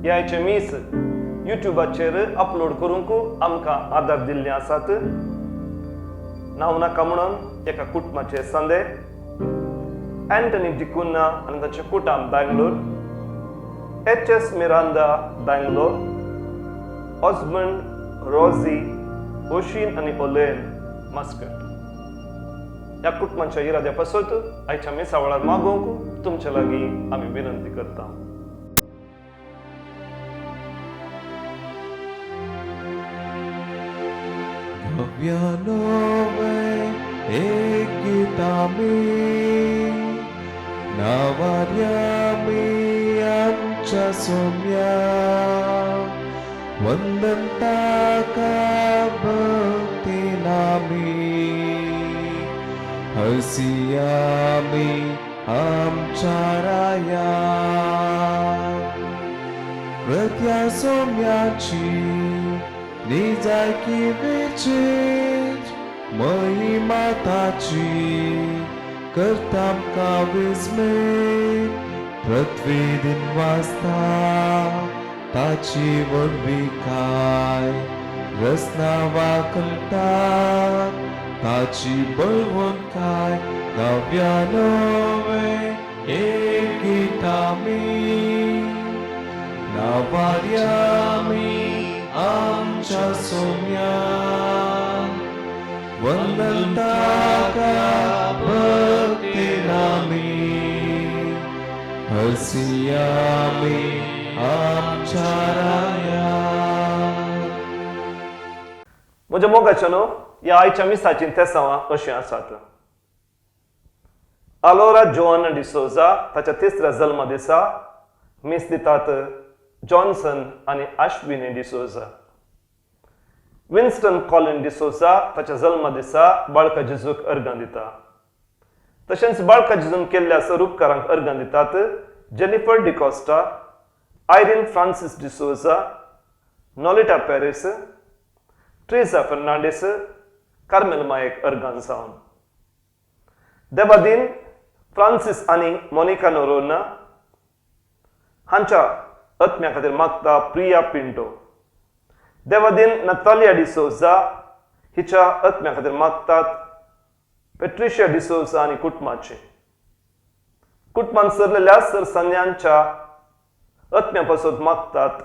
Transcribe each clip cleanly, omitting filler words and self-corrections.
हे आयचें मीस युट्यूबाचेर अपलोड करूंक आमकां आदार दिल्ले आसात. नांव नाका म्हणून एका कुटुंबाचे संदे अँटनी डिकुन्ना आनी ताचें कुटुंब Bangalore, H S Miranda Bangalore, Osmond Rosy Oshin आनी ओलेन मस्कट. ह्या कुटुंबाच्या इराद्या पासत आयच्या मिसा वेळार मागूंक तुमचे लागीं आमी विनंती करता. एक गीत आमी नावार्यामी आमच्या सोम्या, वंदन ताका भक्तीन आमी, हसियामी आमच्या राया. प्रत्या सोम्याची निजायकी विचित्र महिमा ताची, करता आमकां विस्मीत. पृथ्वी दिन वाजता ताची व्हडविकाय, रसना वाकलतात ताची बळवंतकाय. नव्या नवे एक गीत आमी नावार्यामी आमच्या सोम्या, वंदन ताका भक्तीन आमी, हसियामी आमच्या राया. म्हज्या मोगाच्या न्हू, ह्या आयच्या मिसाचीं तेसांवां अशीं आसात. आलोरा जोआना डिसोजा ताच्या तिसऱ्या जल्मा दिसा मीस दितात जॉन्सन आनी आश्विनी डिसोजा. विन्स्टन कॉलिन डिसोजा ताच्या जल्मा दिसा बाळका जेजूक अर्गां दिता. तशेंच बाळका जेजून केल्ल्या सर उपकारांक अर्गां दितात Jennifer D'Costa, Irene Francis D'Souza, Nolita Paris, Teresa Fernandes, Carmel मायक अर्गां जावन. देबादीन फ्रांसीस आनी मोनिका नोरोना हांच्या आत्म्या खातीर मागता प्रिया पिंटो. देवादीन नतालिया डिसोजा हिच्या आत्म्या खातीर मागतात पेट्रिशिया डिसोजा आनी कुटुंबाचे. कुटुंबान सरलेल्या सर संन्यांच्या आत्म्या पासत मागतात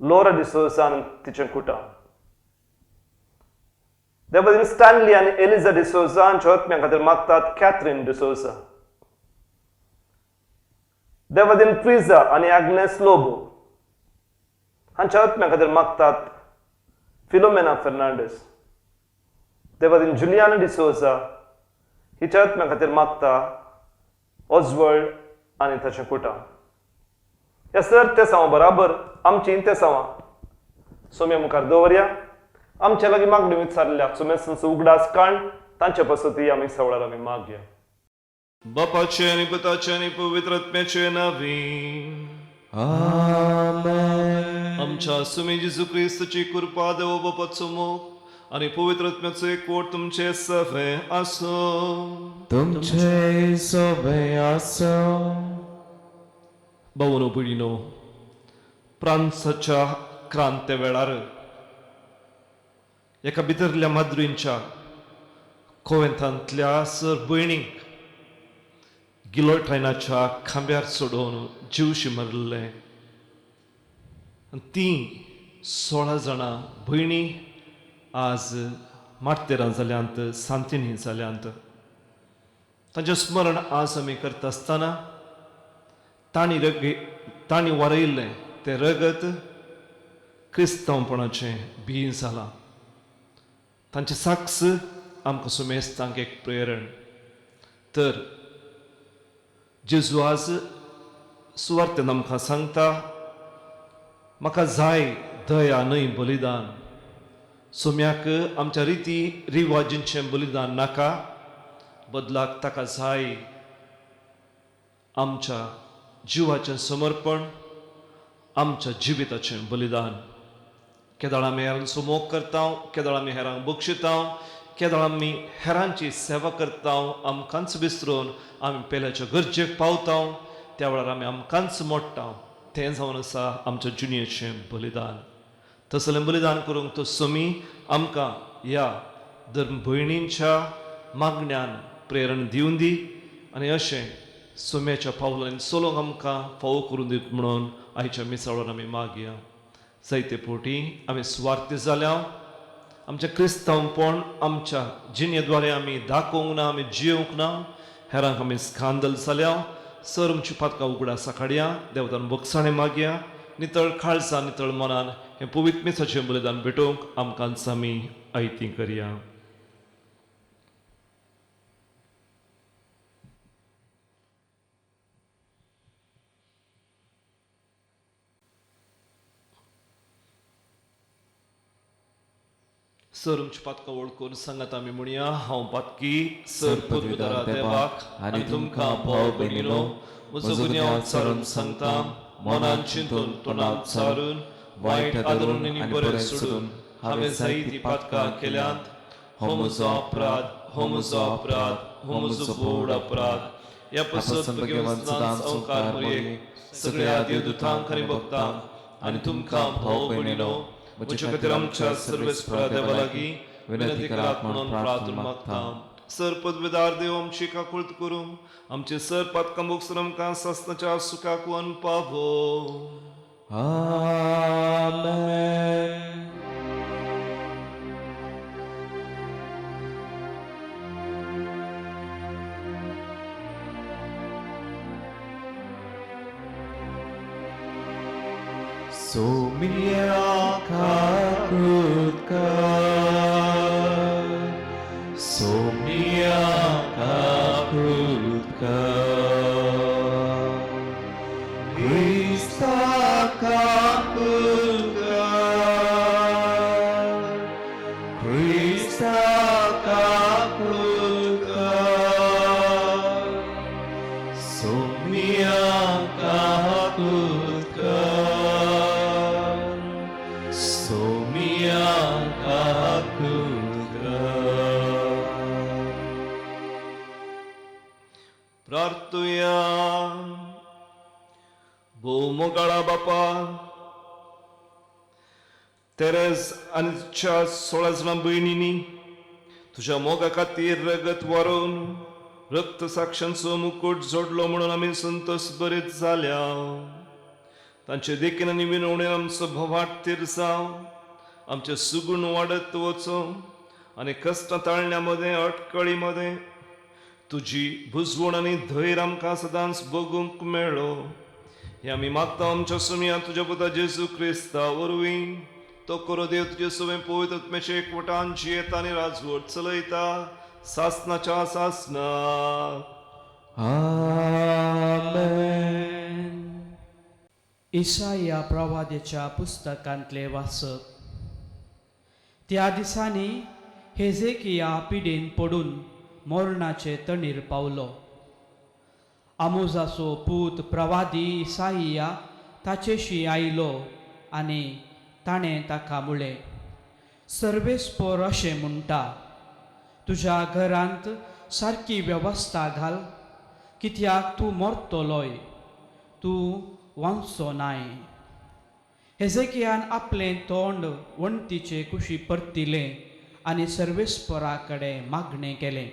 लोरा डिसोजा आनी तिचें कुटुंब. देवादीन स्टॅनली आनी एलिजा डिसोजा हांच्या आत्म्या खातीर मागतात कॅथरीन डिसोजा. देवादीन प्रिजा आनी आग्नेस लोबो हांच्या आत्म्या खातीर मागतात फिलोमेना फेर्नांडीस. देवादीन जुलियाना डिसोजा हिच्या आत्म्या खातीर मागता ऑजवर्ल्ड आनी ताचें कुटुंब. ह्या सर तेसांवां बराबर आमची तेसांवां सोम्या मुखार दवरया. आमच्या लागीं मागण्यो विचारल्या सुमेसांचो उगडास काण तांचे पासतूय आमी सवळार आमी मागया. बापाचे आनी पुताचे आनी पवित्र आत्म्याचे नांवी. आमेन. आमच्या सुमी जेजू क्रिस्तची कृपा, देव बापाचो मोग आनी पवित्र आत्म्याचो एकवट तुमचे सवे आसूं. तुमचे सोबे आसूं. भावनो भयणीनो, फ्रांसाच्या क्रांते वेळार एका भितरल्या माद्रींच्या कोवेंतांतल्या सर भयणींक गिलोटायनाच्या खांब्यार सोडोवन जिवशी मारिल्लें आनी तीं 16 जाणां भयणी आज मार्तेरां जाल्यांत, सांतिनी जाल्यांत. तांचें स्मरण आज आमी करता आसतना तांणी रग तांणी वारयल्लें तें रगत क्रिस्तांवपणाचें बीं जालां. तांचें साक्ष आमकां सुमेस्तांक एक प्रेरण. तर जेजू आज सुवार्तेन आमकां सांगता, म्हाका जाय दया न्हय बलिदान. सोम्याक आमच्या रिती रिवाजींचें बलिदान नाका, बदलाक ताका जाय आमच्या जिवाचें समर्पण, आमच्या जिविताचें बलिदान. केदळ आमी हेरांचो मोग करता, केदळ आमी हेरांक बक्षिता, केदळ आमी हेरांची सेवा करता, आमकांच विसरून आमी पेल्याच्या गरजेक पावता, त्या वेळार आमी आमकांच मोडटा. तें जावन आसा आमच्या जिणेचें बलिदान. तसलें बलिदान करूंक तो समी आमकां ह्या धर्म भयणींच्या मागण्यान प्रेरण दिवन दी आनी अशें सोम्याच्या पावलांनी चलोवंक आमकां फावो करून दीत म्हणून आयच्या मिसाळून आमी मागया. जायते फावटी आमी सुवार्थी जाल्या, आमचें क्रिस्तांवपण आमच्या जिणेद्वारे आमी दाखोवंक ना, आमी जियोवंक ना, हेरांक आमी स्कांदल जाल्या. सर आमची पातकां उगडासा काडया, देवतान बगसाणें मागया, नितळ काळजान नितळ मनान हें पवित्र मिसाचें बलिदान भेटोवंक आमकां आमी आयती करया. सर आमची पातकां वळखून सांगात आमी म्हणया, हांव पातकी सर पदवीधरा देवाक आनी तुमकां भाव भयणीनो म्हजो गुन्यांव चारून सांगता, मनान चिंतून तोंडान चारून वायट आदरून आनी बरें सोडून हांवें जायतीं पातकां केल्यांत. हो म्हजो अपराध, हो म्हजो अपराध, हो म्हजो भोवड अपराध. ह्या पासत भगवान सदांच संवकार मरयेक सगळ्या देवदूतांक आनी भक्तांक आनी तुमकां भाव भयणीनो म्हजे खातीर आमच्या सर्वेस्परा देवा लागीं विनंती करात म्हणून प्रार्थना मागता. सर पदवीदार देव आमची काकुळट करूं, आमचे सर पातकां भोगसून आमकां सासणाच्या सुखाक वन पावो. आमेन. सोमिया काकुत कर, सोमिया काकुत कर, क्रिस्ता काकुत कर, क्रिस्ता काकुत कर, सोमिया काकुत कर, सोमिया काकुत कर. प्रार्थुया. भोव मोगाळा बापा, तेरेज आनी तिच्या 16 जाणां भयणींनी तुज्या मोगा खातीर रगत वारोवन रक्त साक्षांचो मुकूट जोडलो म्हणून आमी संतोष बरीत जाल्या. तांचे देखीन आनी विनवणेन आमचो भवाट तिरसांव, आमचें सुगूण वाडत वचो आनी कश्टां ताळण्या मदें अटकळी मदें तुजी बुजवण आनी धैर्य आमकां सदांच भोगूंक मेळ्ळो. हें आमी मागता आमच्या सुमया तुज्या पुता जेजू क्रिस्ता वरवीं. तो करो देव तुजे सवें पवित्र आत्म्याचे एकवटान जियेता आनी राजवट चलयता सासनाच्या सासना. आमेन. इसाया प्रवादेच्या पुस्तकांतले वाचप. त्या दिसांनी हेजेकिया पिडेन पडून मरणाचे तणीर पावलो. आमोजाचो पूत प्रवादी इसाइया ताचेशी आयलो आनी ताणें ताका म्हळें, सर्वेस्पोर अशें म्हणटा, तुज्या घरांत सारकी वेवस्था घाल, कित्याक तूं मरतलोय, तूं वांचचो नाय. हेजेकियान आपलें तोंड वण्टीचे कुशी परतिलें आनी सर्वेस्परा कडेन मागणें केलें,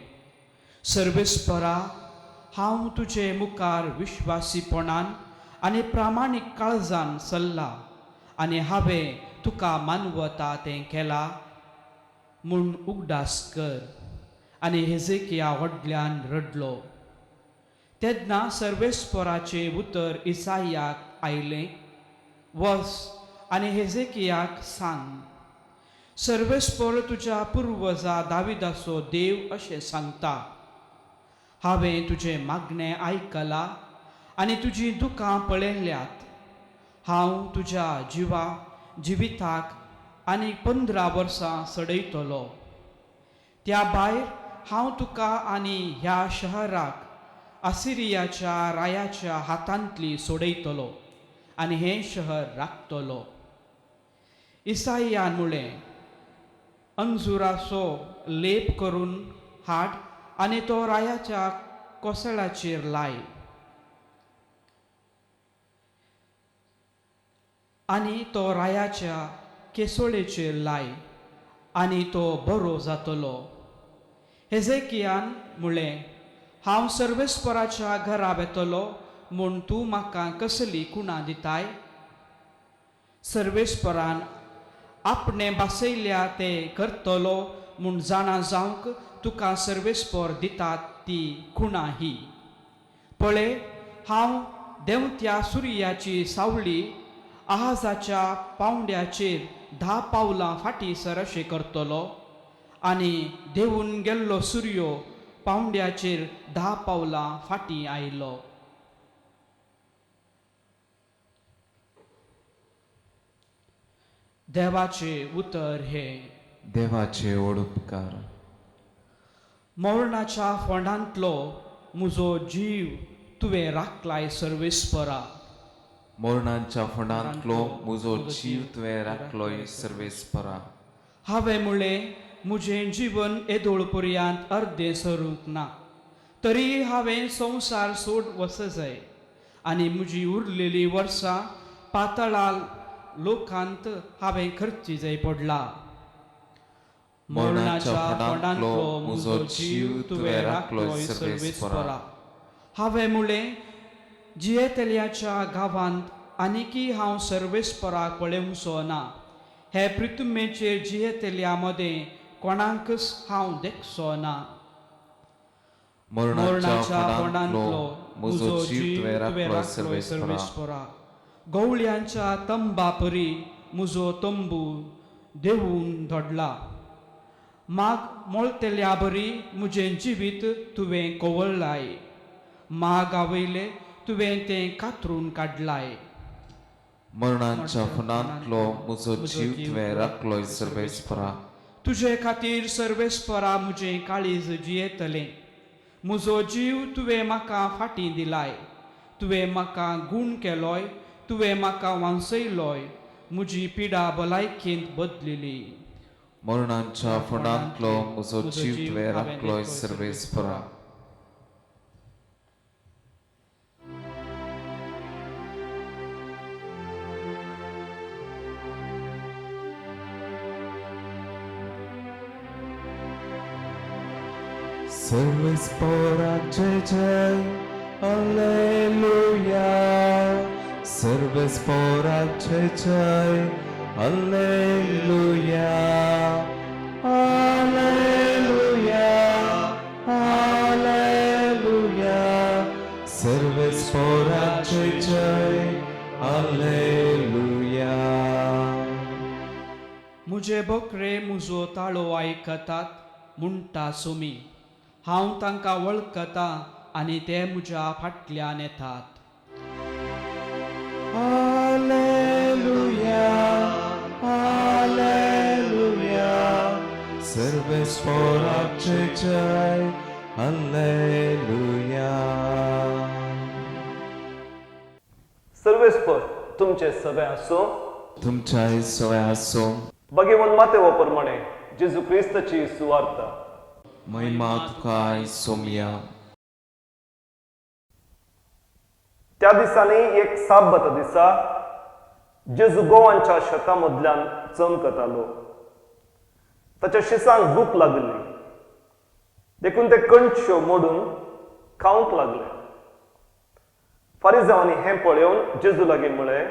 सर्वेस्परा, हांव तुजे मुखार विश्वासीपणान आनी प्रामाणीक काळजान चल्लां आनी हांवें तुका मानवता तें केलां म्हूण उगडास कर. आनी हेजेकिया व्हडल्यान रडलो. तेन्ना सर्वेस्पराचें उतर इसायाक आयलें, वच आनी हेजेकियाक सांग, सर्वेस्पर तुज्या पुर्वजा दाविदाचो देव अशें सांगता, हांवें तुजें मागणें आयकलां आनी तुजीं दुकां पळयल्यात. हांव तुज्या जिविताक आनी 15 वर्सां सडयतलो. त्या भायर हांव तुका आनी ह्या शहराक असिरियाच्या रायाच्या हातांतली सोडयतलो आनी हें शहर राखतलो. इसायान म्हळें, अंजुराचो लेप करून हाड आनी तो रायाच्या कोसळाचेर लाय. आनी तो रायाच्या केसोळेचेर लाय आनी तो बरो जातलो. हेजेकियान म्हळें, हांव सर्वेस्पराच्या घरा वेतलो म्हूण तूं म्हाका कसली खुणा दिताय? सर्वेस्परान आपणें भासयल्या तें करतलो म्हूण जाणा जावंक तुका सर्वेस्पर दितात ती खुणा ही. पळय, हांव देंवत्या सुर्याची सावळी आहाजाच्या पांवड्याचेर 10 पावलां फाटीं सरशें करतलो आनी देंवून गेल्लो सुर्यो पांवड्याचेर 10 पावलां फाटीं आयलो. देवाचें उतर हें. देवाचे ओडुपकार. मरणाच्या फोंडांतलो म्हजो जीव तुवें राखलाय सर्वेस्परा. मरणाच्या फोंडांतलो म्हजो जीव तुवें राखलोय सर्वेस्परा. हांवें म्हळें, म्हजें जिवन येदोळ पर्यांत अर्दें सरूंक ना, तरी हांवें संवसार सोड वचजाय आनी म्हजी उरलेलीं वर्सां पातळां लोकांत हांवें खर्ची जाय पडला. मरणाच्या फोंडांतलो म्हजो जीव तुवें राखलोय सर्वेस्परा. हांवें म्हळें, जियेतल्याच्या गांवांत आनीकी हांव सर्वेस्पराक पळोवचो ना, हे पृथ्वीचेर जियेतल्या मदें कोणाकच हांव देखचो ना. मरणाच्या फोंडांतलो म्हजो जीव तुवें राखलोय सर्वेस्परा. गवळ्यांच्या तंबा परी म्हजो तंबू देवून धडला, माग मोळतेल्या बरी म्हजें जिवीत तुवें कवळ्ळाय, माग आवयलें तुवें तें कातरून काडलाय. मरणाच्या फोंडांतलो म्हजो जीव तुवें राखलोय सर्वेस्परा. तुजे खातीर सर्वेस्परा म्हजें काळीज जियेतलें, म्हजो जीव तुवें म्हाका फाटीं दिलाय, तुवें म्हाका गूण केलोय, तुवें म्हाका वांचयलोय, म्हजी पिडा भलायकेंत बदलिली. मरणाच्या फोंडांतलो म्हजो जीव तुवें राखलोय सर्वेस्परा. सर्वेस्पराक जय जय alleluia. सर्वेस्पराक जय जय alleluia. Alleluia, alleluia. सर्वेस्पराक जय जय alleluia. म्हजे बकरे म्हजो ताळो आयकतात म्हणटा सोमी, हांव तांकां वळखता आनी ते म्हज्या फाटल्यान येतात. Alleluia, alleluia. सर्वेस्पराक जय जय alleluia. सर्वेस्पर तुमचे सगळे आसूं, तुमच्याय सवय आसो. भगेवन मातेव प्रमाणे जेजू क्रिस्ताची सुवार्ता. महिमा तुका सोमया. त्या दिसांनी एक साब्बत दिसा जेजू गोवांच्या शेता मदल्यान चमकतालो. ताच्या शिसांक भूक लागली, देखून ते कणच्यो मोडून खावंक लागले. फारिजांवांनी हें पळोवन जेजू लागीं म्हळें,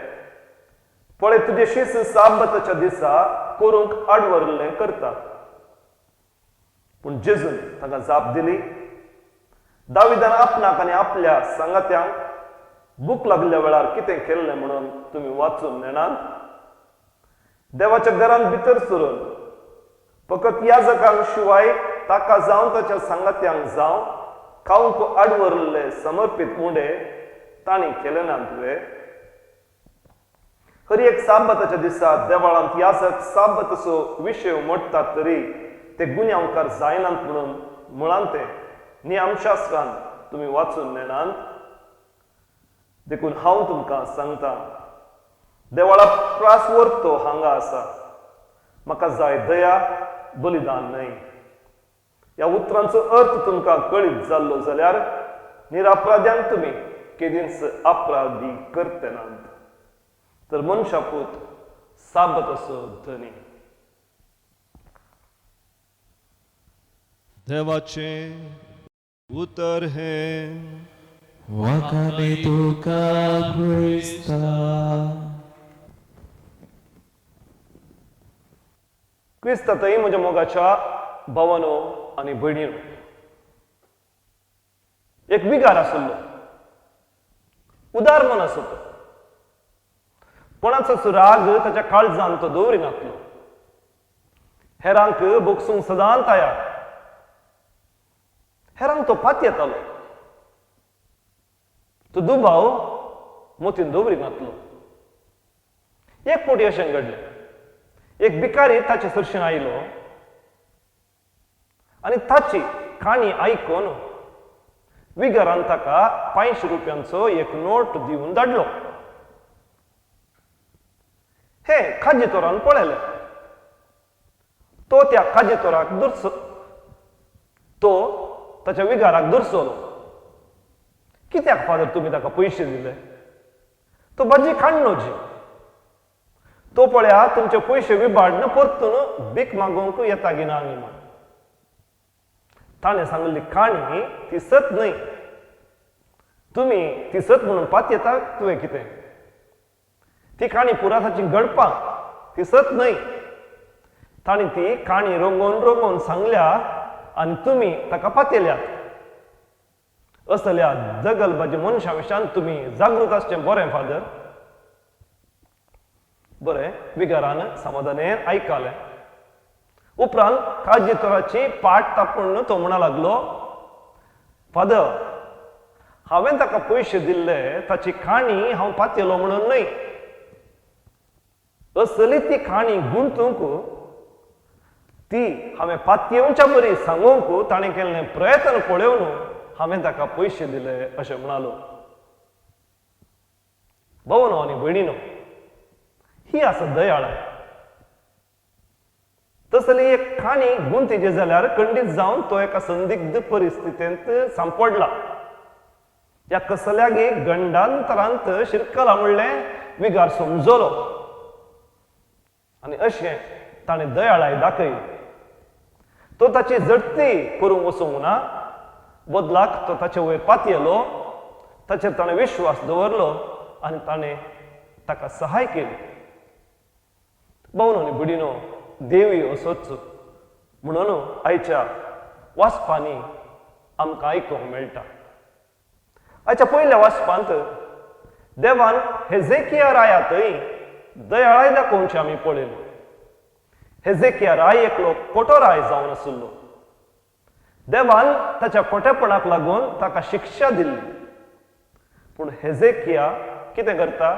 पळय तुजे शीस साब्बताच्या दिसा करूंक आडवरलें करतात. पूण जेजून तांकां जाप दिली, दाविदान आपणाक आनी आपल्या सांगात्यांक भूक लागल्या वेळार कितें केल्लें म्हणून तुमी वाचून नेणात? देवाच्या घरांत भितर सरून फकत याजकांक शिवाय ताका जावं ताच्या सांगात्यांक जावं खावंक आडवरले समर्पीत उंडे तांणी केले नात वे? हर एक साब्बताच्या दिसा देवाळांत याजक साब्बताचो विशय मोडटात तरी ते गुन्यांवकार जायनात म्हणून मुळांत ते नियमशास्त्रान तुमी वाचून नेणात? देखून हांव तुमकां सांगता, देवाळा प्रास व्हरतो हांगा आसा. म्हाका जाय दया, बलिदान न्हय. ह्या उतरांचो अर्थ तुमकां कळीत जाल्लो जाल्यार निरापराध्यांक तुमी केदींच अपराधी करते नात. तर मनशापूत साबताचो धनी. देवाचें उतर हें. वाखाणे तुका क्रिस्ता. क्रिस्ता थंय म्हज्या मोगाच्या भावानो आनी भयणीनो, एक विगार आसलो, उदार मन आसो तो, कोणाचोच राग ताच्या काळजान तो दवरिनातलो, हेरांक बोगसूंक सदांच तयार, हेरांक तो पातयेतालो, तो दुबाव मोतीन दवरिनातलो. एक फावटी अशें घडलें, एक भिकारी ताचे सरशीं आयलो आनी ताची काणी आयकून विगारान ताका 500 रुपयांचो एक नोट दिवन धाडलो. हे काजितोरान पळयलें, तो त्या काजितोराक दुरसो, तो ताच्या विगाराक दुरसलो. कित्याक फादर तुमी ताका पयशे दिले? तो भाजी काडनो जी, तो पळया तुमचे पयशे विबाडन परतून भीक मागोवंक येता गी ना म्हण. ताणें सांगिल्ली काणी ती सत न्हय, तुमी ती सत म्हणून पातयेता तुवें कितें? ती काणी पुरासाची घडपां, ती सत न्हय. ताणें ती काणी रंगोवन रंगोवन सांगल्या आनी तुमी ताका पातयल्यात. असल्या दगलबाजी मनशां विशयान तुमी जागृत आसचें बरें फादर. बरें विगारान समाधानेन आयकलें. उपरांत काजितोराची पाट तापून तो म्हणा लागलो, फादर हांवें ताका पयशे दिल्ले ताची काणी हांव पातयलो म्हणून न्हय, असली ती काणी गुंतूंक ती हांवें पातयेवच्या बरी सांगूंक ताणें केल्लें प्रयत्न पळोवन हांवें ताका पयशे दिले अशें म्हणालो. भोवनो आनी भयणीनो, ही आसा दयाळाय. तसली एक काणी गुंतीची जाल्यार खंडीत जावन तो एका संदिग्ध परिस्थितींत सांपडला. ह्या कसल्यागी गंडांतरांत शिरकला म्हणलें विगार समजलो आनी अशें ताणें दयाळाय दाखयली. तो ताची झडती करूंक वचूंक ना, बदलाक तो ताचे वयर पातयेलो, ताचेर ताणें विश्वास दवरलो आनी ताणें ताका सहाय केली. भोवनो आनी भयणीनो, देवी असोच म्हणून आयच्या वाचपांनी आमकां आयकूंक मेळटा. आयच्या पयल्या वाचपांत देवान हेजेकिया राया थंय दयाळाय दाखोवची आमी पळयली. हेजेकिया राय एकलो खोटो राय जावन आशिल्लो. देवान ताच्या खोटेपणाक लागून ताका शिक्षा दिल्ली. पूण हेजेकिया कितें करता?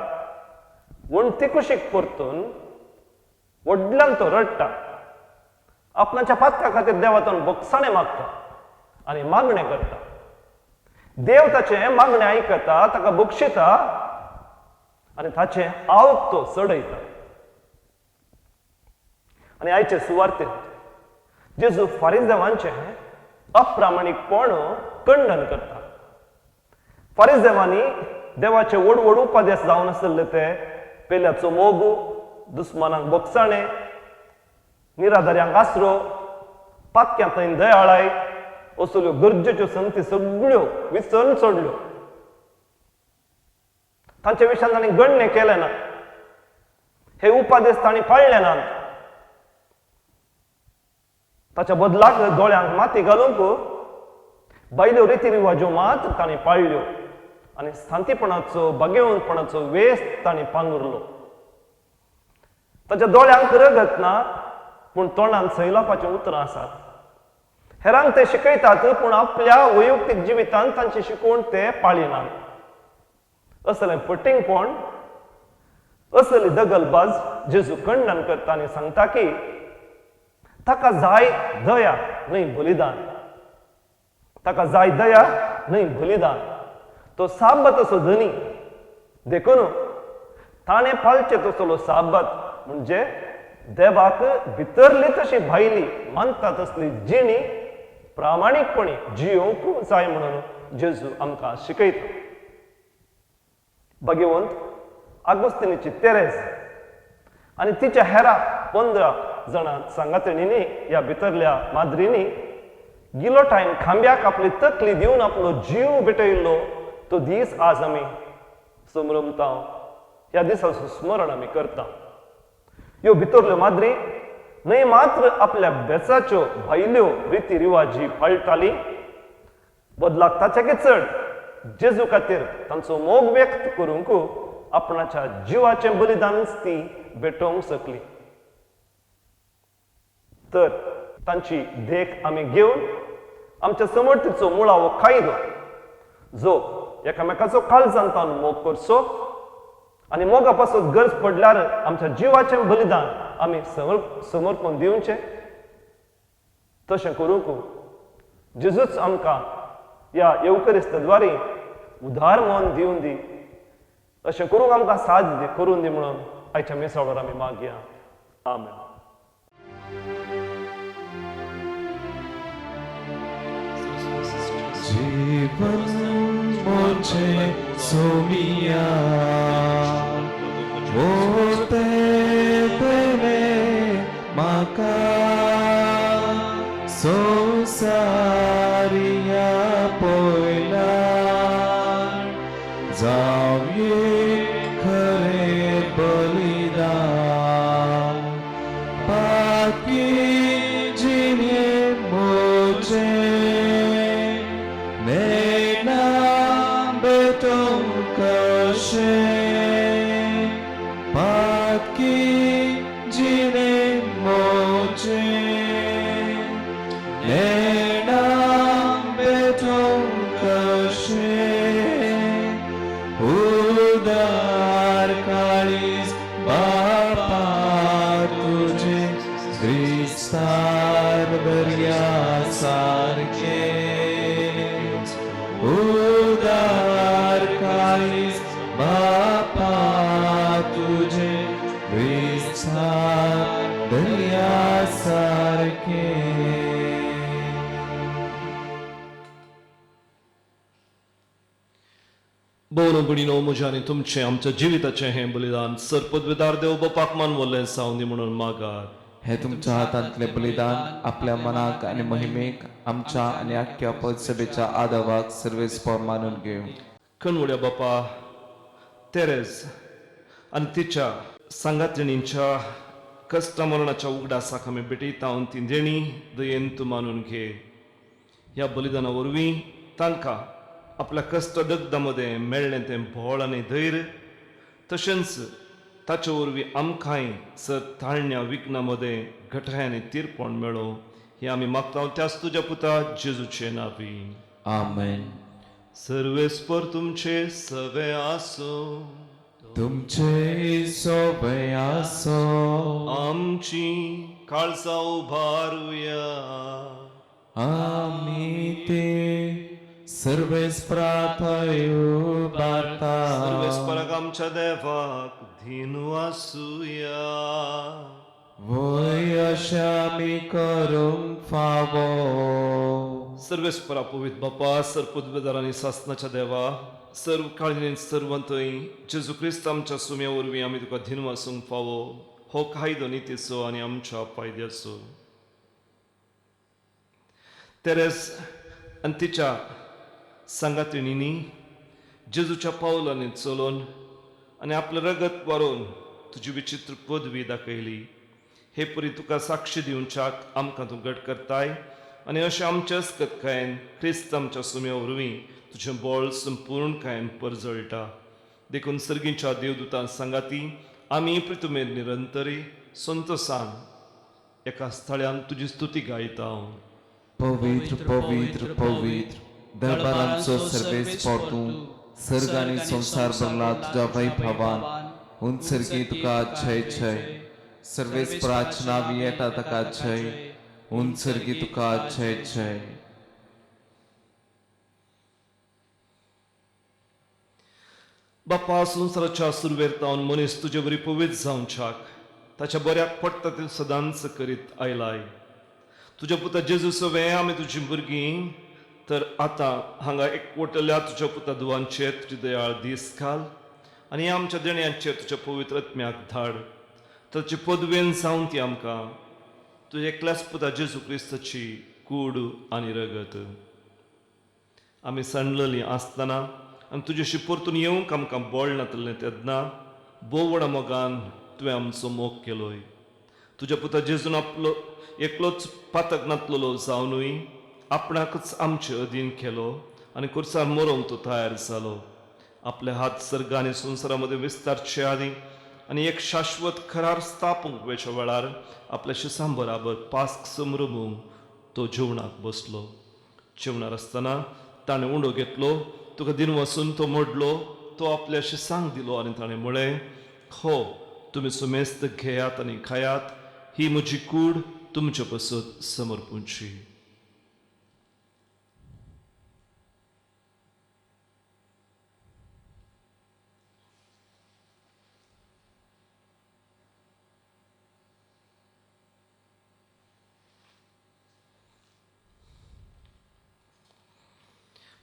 वण्टी कुशीक परतून व्हडल्यान तो रडटा, आपणाच्या पातका खातीर देवातून बोगसाणें मागता आनी मागणें करता. देव ताचें मागणें आयकता, ताका बक्षिता आनी ताचें आवक तो चडयता. आनी आयचे सुवार्तेंत जेजू फारिजेवांचें अप्रामाणीकपण खंडन करता. फारिजेवांनी देवाचे व्हड व्हड उपादेश जावन आशिल्ले ते पेल्याचो मोग, दुस्मानांक बोगसाणें, निराधाऱ्यांक आसरो, पातक्यां थंय दयाळाय असल्यो गरजेच्यो संगती सगळ्यो विसरून सोडल्यो. तांच्या विशयान तांणी गणणे केलें ना, हे उपादेश तांणी पाळ्ळे नात. ताच्या बदलाक दोळ्यांक माती घालूंक बायल्यो रिती रिवाज्यो मात तांणी पाळ्ळ्यो आनी शांतीपणाचो भाग्यवंतपणाचो वेस तांणी पांगुरलो. ताच्या दोळ्यांक रगत ना, पूण तोंडान सैलापाचीं उतरां आसात. हेरांक ते शिकयतात, पूण आपल्या वैयक्तीक जिवितांत तांची शिकवण ते पाळिनात. असलें फटींगपण, असली दगलबाज जेजू खंडन करता आनी सांगता की ताका जाय दया न्हय बलिदान, ताका जाय दया न्हय बलिदान. तो साबताचो धनी, देखून ताणें पाळचें तसलो साबत म्हणजे देवाक भितरली तशी भायली मानता तसली जिणी प्रामाणीकपणी जियोवंक जाय म्हणून जेजू आमकां शिकयता. भाग्यवंत आगोस्तिनीची तेरेज आनी तिच्या हेरा 15 जाणां सांगातणींनी ह्या भितरल्या माद्रींनी गिलोटायन खांब्याक आपली तकली दिवन आपलो जीव भेटयल्लो तो दीस आज आमी समरमता. ह्या दिसाचो स्मरण आमी करता. ह्यो भितरल्यो माद्री न्हय मात्र आपल्या बेचाच्यो भायल्यो रिती रिवाजी पाळटाली, बदलाक ताच्याकय चड जेजू खातीर तांचो मोग व्यक्त करूंक आपणाच्या जिवाचें बलिदानच ती भेटोवंक शकली. तर तांची देख आमी घेवन आमच्या समर्थीचो मुळावो कायदो जो एकामेकाचो काळजांतान मोग करचो आनी मोगा पासत गरज पडल्यार आमच्या जिवाचें बलिदान आमी समर्पण दिवचें, तशें करूंक जेजूच आमकां ह्या येवकरिस्त द्वारी उदार मन दिवन दी, अशें करूंक आमकां साथ करून दी म्हणून आयच्या मिसाळार आमी मागया. आमेन. जीवन मोचे सोमिया मोते तेने माका संसारिया पोयला जावये खरे बलिदान पाकी जिने मोचे नेना बेटों कशे पाकी जिने मोचे नेना बेटों कशे उदार काळीज बापा तुझे क्रिस्तार बर्या सारखे उदार काळीज बापा तुझे क्रिस्तार दर्या सारखे. भोवन भयणीनो, म्हज्या आनी तुमचें आमच्या जिविताचें हें बलिदान सरपदवेदार देव बापाक मानवल्लें जावं दी म्हणून मागात. हे तुमच्या हातांतले बलिदान आपल्या मनाक आनी महिमेक आमच्या आनी आख्ख्या पदसभेच्या आदावाक सर्वेस्पर मानून घेवं. कणवड्या बापा, तेरेज आनी तिच्या सांगातिणींच्या कश्ट मरणाच्या उगडासाक आमी भेटयता ती देणी दयेन तूं मानून घे. ह्या बलिदाना वरवीं तांकां आपल्या कश्ट दग्दा मदें मेळ्ळें तें भोळ आनी धैर्य, तशेंच ताचे वरवीं आमकांय सर ताळण्या विघ्ना मदें घटाय आनी तीरपण मेळो हें आमी मागता त्याच तुज्या पुता जेजूचे नांवी. आमेन. सर्वेस्पर तुमचे सवे आसूं. तुमचे सोबे आसो. आमची काळजां उबारुया. आमी ते सर्वेस्पराथय उबारता. सर्वेस्पराक आमच्या देवाक धीनू आसुया. वय अशें आमी करूंक फावो. सर्वेस्परा पवित्र बापा, सरपदवेदार आनी सासनाच्या देवा, सर्व काळजीन सर्वंतय जेजू क्रिस्त आमच्या सुम्या वरवीं आमी तुका धीनू आसूंक फावो हो कायदो नितीचो आनी आमच्या फायद्याचो. तेरेस आनी तिच्या सांगातिणींनी जेजूच्या पावलांनी चलोवन आनी आपलें रगत वारोवन तुजी विचित्र पदवी दाखयली. हे परी तुका साक्षी दिवच्याक आमकां तूं घट करताय आनी अशें आमच्या अस्कतकायेन क्रिस्त आमच्या सुम्या वरवीं तुजें बळ संपूर्णकायेन परजळटा. देखून सर्गींच्या देवदूतां सांगाती आमी प्रितुमेर निरंतरी संतोसान एका स्थळ्यान तुजी स्तुती गायता. पवित्र पवित्र पवित्र दरबारांचो सर्वेस्पर तूं, सर्ग आनी संवसार भरला तुज्या वैभवान. उंचसर्गी तुका जय जय. सर्वेस्पराच्या नांवी येता ताका जय. उंचसर्गी तुका जय जय. बापा, संवसाराच्या सुरवेर तावन मनीस तुजे वरी पवित्र जावच्याक ताच्या बऱ्याक पडटा तें सदांच करीत आयलाय. तुज्या पुता जेजू सवें आमी तुजी भुरगीं, तर आतां हांगा एकवटल्या तुज्या पुता दुवांचेर तुजी दयाळ दीस घाल आनी आमच्या देण्यांचेर तुज्या पवित्र आत्म्याक धाड. ताचे पदवेन जावन ती आमकां तुज्या एकल्याच पुता जेजू क्रिस्ताची कूड आनी रगत. आमी सांडलेलीं आसतना आनी तुजेशी परतून येवंक आमकां बळ नातलें तेन्ना भोव व्हडा मोगान तुवें आमचो मोग केलोय. तुज्या पुता जेजून आपलो एकलोच पातक नातलेलो जावनूय आपणाकच आमचे अधीन केलो आनी खुर्सार मरोंक तो तयार जालो. आपले हात सर्ग आनी संवसारा मदें विस्तारचे आदीं आनी एक शाश्वत करार स्थापूंक वेच्या वेळार आपल्या शिसां बराबर पास्क समरमूंक तो जेवणाक बसलो. जेवणार आसतना ताणें उंडो घेतलो, तुका दिन वसून तो मोडलो, तो आपल्या शिसांक दिलो आनी ताणें म्हळें, हो तुमी सुमेस्त घेयात आनी खायात, ही म्हजी कूड तुमचे पसत समर्पूंची.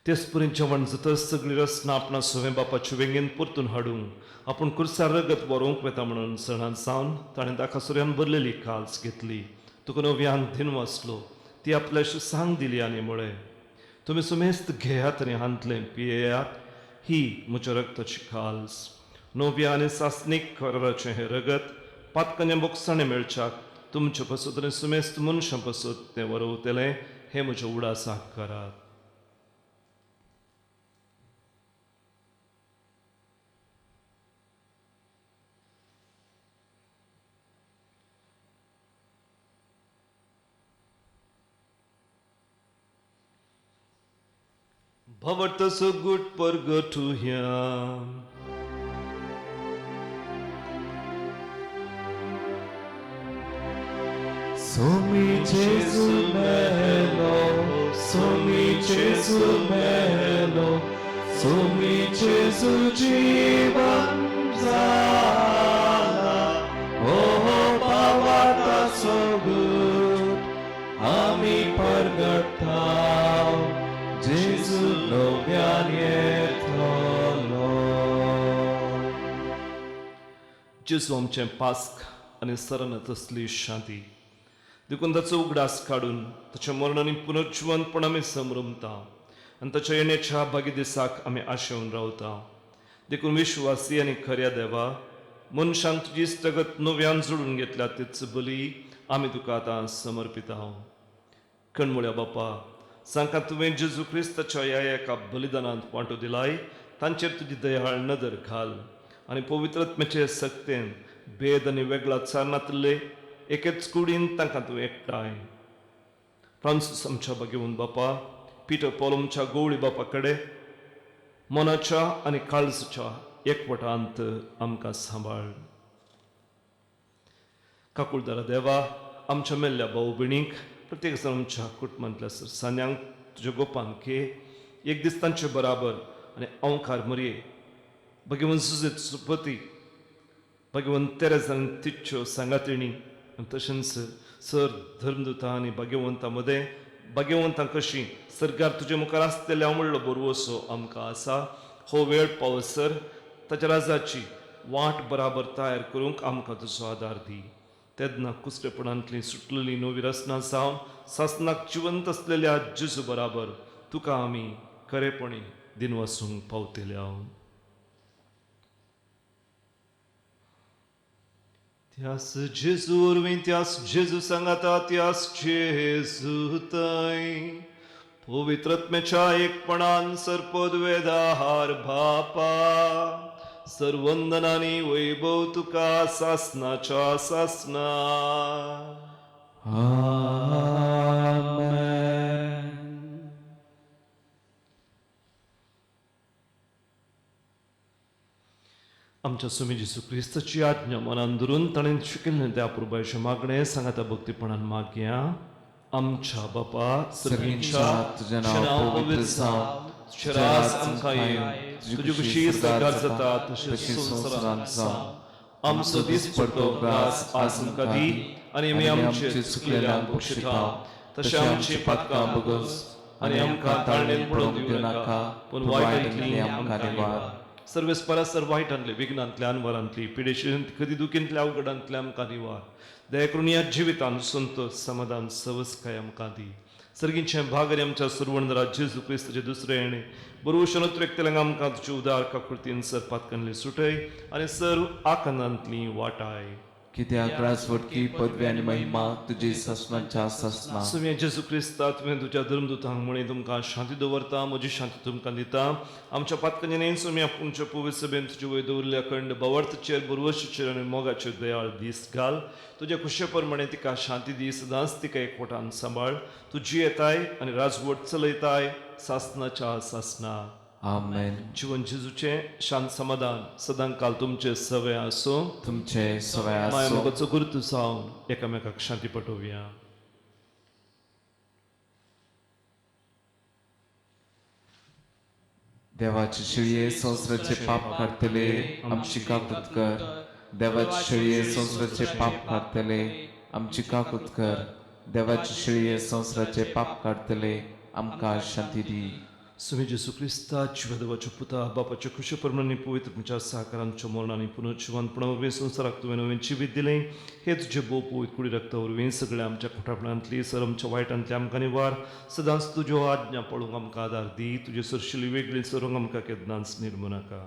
तेच जेवण जातच सगळी रचना आपणा सवें बापाचे वेंगेन परतून हाडूंक आपूण खुर्सार रगत बरोवंक वेता म्हणून सणान सावन ताणें दाकासुऱ्यान भरलेली काल्स घेतली. तुका नव्यान दिन वाचलो, ती आपल्या सांग दिली आनी म्हळें, तुमी सुमेस्त घेयात आनी हांतलें पियेयात, ही म्हज्या रगताची काल्स. नव्या आनी सासणीक कराराचें हें रगत पातकांचे बोगसाणें मेळच्याक तुमचे पसत आनी सुमेस्त मनशां पसत तें वरवतलें, हें म्हज्या उडासाक करात. भवर्थसो गुट परगटुया. Somi Jesu melo, Somi Jesu melo, Somi Jesu jivan zala. Oh pavata so good, ami pargataw, Jesu नव्यान येतलो. जेजू आमचें पास्क आनी सरन तसली शांती देखून ताचो उगडास काडून ताचें मरण आनी पुनर्जिवनपण आमी समरमता आनी ताच्या येण्याच्या भागी दिसाक आमी आशेवन रावता. देखून विश्वासी आनी खऱ्या देवा, मनशांक तुजी इश्टागत नव्यान जोडून घेतल्या तीच बली आमी तुका आतां समर्पिता. कणमुळ्या बापा, जांकां तुवें जेजू क्रिस्ताच्या ह्या एका बलिदानांत वांटो दिलाय तांचेर तुजी दयाळ नदर घाल आनी पवित्रत्म्याचे सक्तेन भेद आनी वेगळा नातले एकेच कुडीन तांकां तूं एकठांय. फ्रांसीस आमच्या बागेवन बापा, पिटर पॉल आमच्या गवळी बापा कडेन मनाच्या आनी काळजाच्या एकवटांत आमकां सांबाळ. काकुळदारा देवा, आमच्या मेल्ल्या भाव भयणींक, प्रत्येक जाण आमच्या कुटुंबांतल्या सरसान्यांक तुज्या गोपान घे, एक दीस तांचे बराबर आनी ओंकार मरये भगवंत सुजेत सुपती, भगवंत तेरेज आनी तिच्यो सांगातिणी आनी तशेंच सर धर्मदुतां आनी भाग्यवंतां मदें भाग्यवंतां कशीं सरकार तुजे मुखार आसतल्या म्हणलो बरवसो आमकां आसा. हो वेळ पावसर ताच्या राजाची वाट बराबर तयार करूंक आमकां तुजो आदार दी. तेन्ना कुसरेपणांतली सुटलेली नवी रचना जावन सासनाक जिवंत आसलेल्या जेजू बराबर तुका आमी खरेपणी दिनवासूंक पावतले. त्यास जेजू वरवीं, त्यास जेजू सांगाता, त्यास जेजू थंय पवित्रत्म्याच्या एकपणान सर्पद्वेदाहार बापा, सर्वंदनानी वैभव तुका सासनाच्या सासना. आमेन. आमच्या स्वामी जेजू क्रिस्ताची आज्ञा मनान धरून ताणें शिकयल्लें त्या अपुरबायेचें मागणें सांगाता भक्तीपणान मागया. आमच्या बापा सर्गींच्या, तुजें नांव पवित्र जावं, तुजें राज आमकां येवं, तुजी खुशी सर्गार जाता तशें संवसारांत जावं. आमचो दीस पडतो ग्रास आज आमकां दी आनी आमी आमचे चुकलेल्यांक बक्षिता तशें आमची पातकां बगस आनी आमकां ताळणेन पडोवंक दिवं नाका, पूण वायटांतली आमकां निवार. सर्वेस परासर वायटांतले विघ्नांतले अनवरांतली पिडेशी कधी दुखींतल्या अवघडांतले आमकां निवार. दया करून ह्या जिवितान संतोष समाधान सवसकाय आमकां दी. सर्गींचें भाग आनी आमच्या सुरवणदरा जेजू क्रिस्ताचें दुसरें येणें बरोबर शनोत्रेकतल्यांक आमकां तुजे उदार काकुळतीन सर पातकांतली सुटय आनी सर्व आकांतांतली वाटाय. कित्याक राजवटकी पदवी आनी महिमा तुजी सासणाच्या सासणा. सुम्या जेजू क्रिस्ता, तुवें तुज्या धर्मदूतांक म्हळें, तुमकां शांती दवरता, म्हजी शांती तुमकां दिता. आमच्या पातकांनी सुम्या तुमच्या पवित्र सभेन तुजे वयर दवरिल्ल्या अखंड भावार्थाचेर, बरवशीचेर आनी मोगाचेर दयाळ दीस घाल. तुज्या खुशे प्रमाणे तिका शांती दी, सदांच तिका एकवटान सांबाळ. तूं जियेताय आनी राजवट चलयताय सासणाच्या सासणा. आमेन. जिवन जेजूचें शांत समाधान सदां काल तुमचें सवे आसूं. तुमचे सवय माया आसूं. मोगाचो गुर्तू जावन एकामेकाक शांती पटोवया. देवाचे शिळये संवसाराचे पाप काडटले आमची काकूत कर. देवाचे शिळये संवसाराचे पाप काडटले आमची काकूत कर. देवाचे शिळये संवसाराचे पाप काडटले आमकां शांती दी. सुमी जेसू क्रिस्ता जिवा देवाच्या पुता बापाच्या खुशे प्रमाणे पवित्र तुमच्या साकारांच्या मरण आनी पुनर्जिवंतपणा वरवीं संवसाराक तुवें नवें जिवीत दिलें. हे तुजे भोव पवित्र कुडी रक्ता वरवीं सगळ्या आमच्या खोटापणांतली सर आमच्या वायटांतली आमकां निवार. सदांच तुज्यो आज्ञा पळोवंक आमकां आदार दी. तुजे सरशिली वेगळी सरूंक आमकां केन्नाच निर्मू नाका.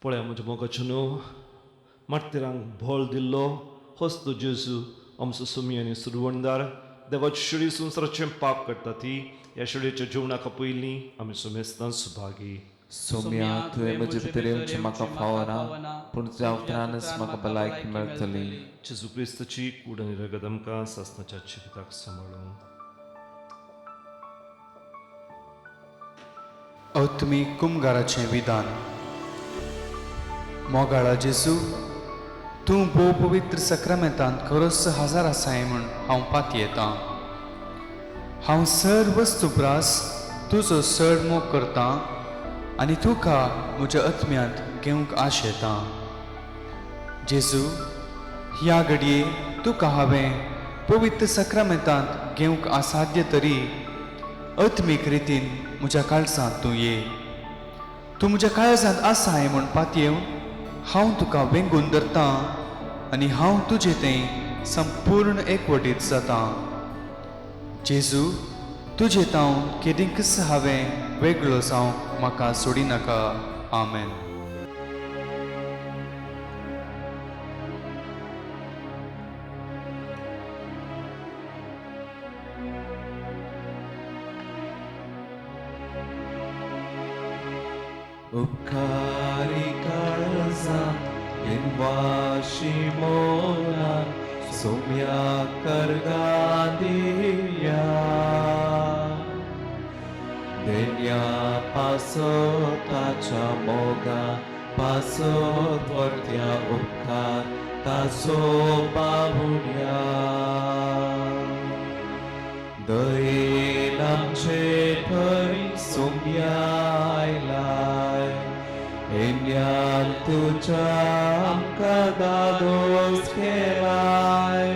पळया म्हज्या मोगाचो न्हू मार्तिरांक भोळ दिल्लो होच तो जेजू आमचो सुमी आनी सुरवणदार. देवाची शिळी संवसाराचें पाप करता ती ह्या शिळयेच्या जेवणाक पयलीं आमी सुमेस्तां सुभागी. सोम्या, तुवें म्हजे भितर येवचें म्हाका फावना, पूण तुज्या उतरानच म्हाका भलायकी मेळटली. जेजू क्रिस्ताची कूड आनी रगत आमकां सासणाच्या जिविताक सांबाळूं. आत्मीक कुमगाराचें विधान. मोगाळा जेजू, तूं भोव पवित्र सक्रामेंतांत खरोच हजार आसाय म्हूण हांव पातयेतां. हांव सर वस्तू प्रास तुजो चड मोग करतां आनी तुका म्हज्या आत्म्यांत घेवंक आशेतां. जेजू, ह्या घडये तुका हांवें पवित्र सक्रामेंतांत घेवंक असाध्य तरी आत्मीक रितीन म्हज्या काळजांत तूं ये. तूं म्हज्या काळजांत आसाय म्हूण पातयेवन हांव तुका वेंगून धरतां आनी हांव तुजे थंय संपूर्ण एकवटीत जातां. जेजू, तुजे तांव केदींकच हांवें वेगळो जावंक म्हाका सोडिनाका. आमेन. उपकारी काळजा इनवाशी मोना सोम्या करगा दिया. देण्या पासो ताच्या मोगा पासो वरत्या उपकार ताचो पावुया. दयेन आमचे थंय सोम्या आयलाय, येन्यान तुज्या आमकां दादोस केलाय.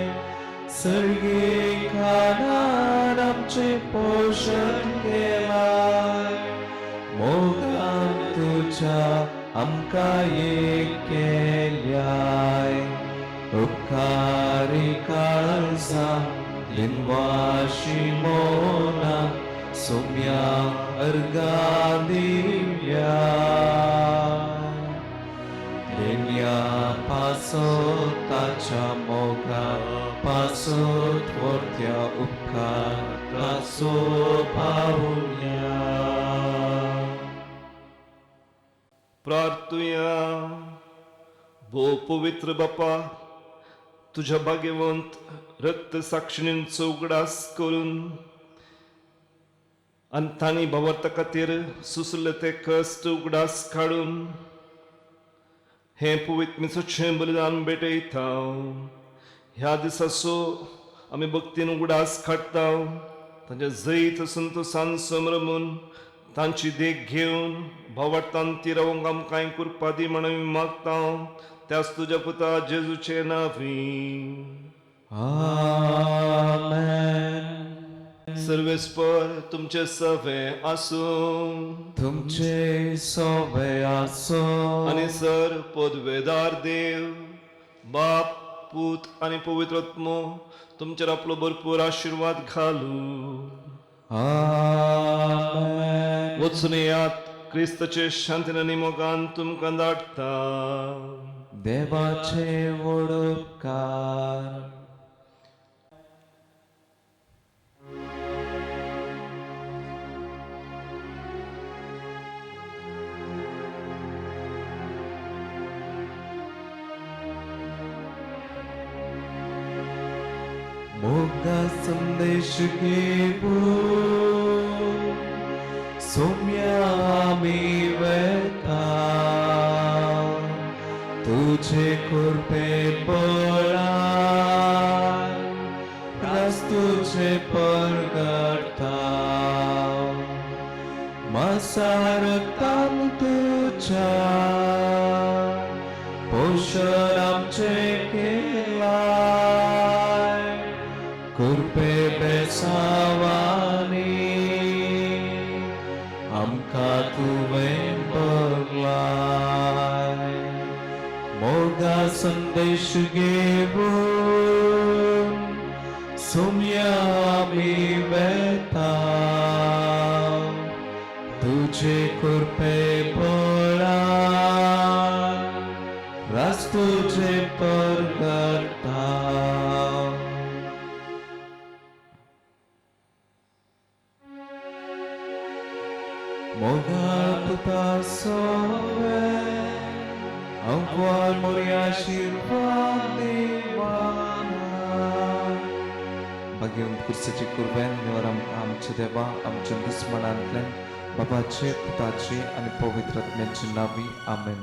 सर्गी खाणान आमचें पोशण केलाय, मोगान तुज्या आमकां एक केल्याय. उपकारी काळजा दिनवाशी मोना सोम्या अर्गा दिव्या. देण्या पासो ताच्या मोगा पासो थोरत्या उपकार ताचो पावुया. प्रार्थुया. भोव पवित्र बापा, तुज्या भाग्यवंत रक्त साक्षिणींचो उगडास करून आनी तांणी भावार्था खातीर सुसले ते कश्ट उगडास काडून हें पवित्र मिसाचें बलिदान भेटयता. ह्या दिसाचो आमी भक्तीन उगडास काडटा. तांचे जैत संतोसान समरमून तांची देख घेवन भावार्थान ती रावंक आमकां कृपा दी म्हण आमी मागता. त्याच तुज्या पुता जेजूचे नांवी. आमेन. सर्वेस्पर तुमचे सवे आसूं. तुमचे सोवे आसो. आनी सर पदवेदार देव बाप पूत आनी पवित्र आत्मो तुमचेर आपलो भरपूर आशिर्वाद घालू. आमेन. वचून येयात, क्रिस्ताचे शांतीन आनी मोगान तुमकां धाडटा. देवाचे व्हड उपकार. मोगा संदेश घेवून सोम्या आमी वेता, तुझे कृपे बळान रास तुझे परगटता, मसारतान तुझ्या पोषण आमचे केलाय, कृपे बेसावानी आमकां तुवें बगलाय. मोगा संदेश घेवून सोम्या आमी वेता, तुझे कृपे बळान रास तुझे परगटता. मोगाळ पुता सोवे आव्हान मोरी आशिर्वाद देवाना. भाग्यवंत कुर्साची कुर्बेन निवर आमकां आमच्या देवा आमच्या दुस्मनांतल्यान बाबाचे पुताचे आनी पवित्र आत्म्याचे नावी. आमेन.